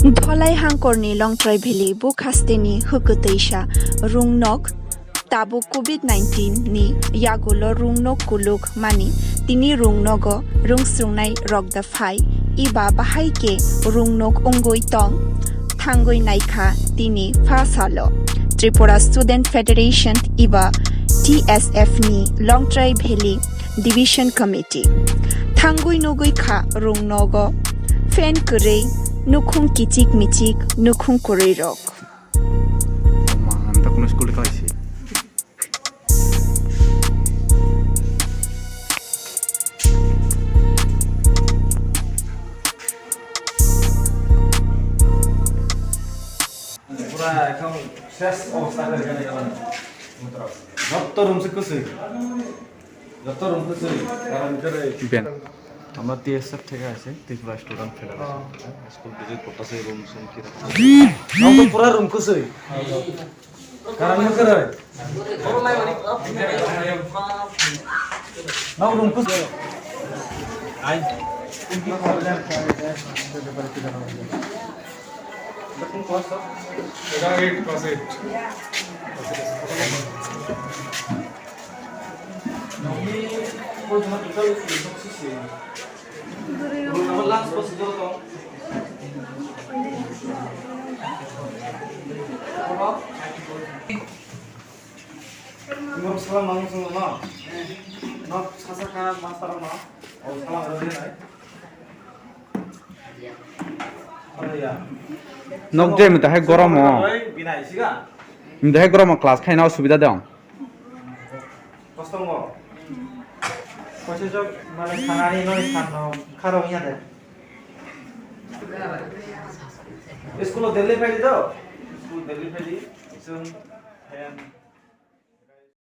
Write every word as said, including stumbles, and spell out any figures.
Dholai hangkorni Longtrai Valley buk hasteni hwkwtwisa rungnok tabuk covid nineteen ni yagulo rungnok kuluk mani tini rungnogo rungsrungnai rok da phai iba bahai khe rungnok wngwi tong thangwi naikha tini pha salo. Tripura Student Federation iba T S F ni Longtrai Valley Division Committee. Thangwi nugwi kha rungnogo fan kwrwi, nukhung kichik michik, nukhung kwrwi rok. Ma, ang ta kuno school ka isi. Pura ekdom ses obostha khe gana gana. Jotto room se kwswi. Jotto room kwswi. Karon kwrwi. Ben. আমরা টিএসএফ থেকে আছি, Tripura student federation. School visit করতেছে, room sum কি রকম। Nang to pura room kwswi. Karon kwrwi. Nang room kwswi. Ai. Class eight, class eight. Norok salam nang sung no? Nok sasa kha master no? O salam rwdi nai. Nok je mita hai goromo. Bina isiga. Mita hai goromo class khaina osubida dong. Kostongo. Koise jok mane khanani noi khanno kharo hiya de. School o Delhi phaidi do. School Delhi phaidi. Chwng phayan.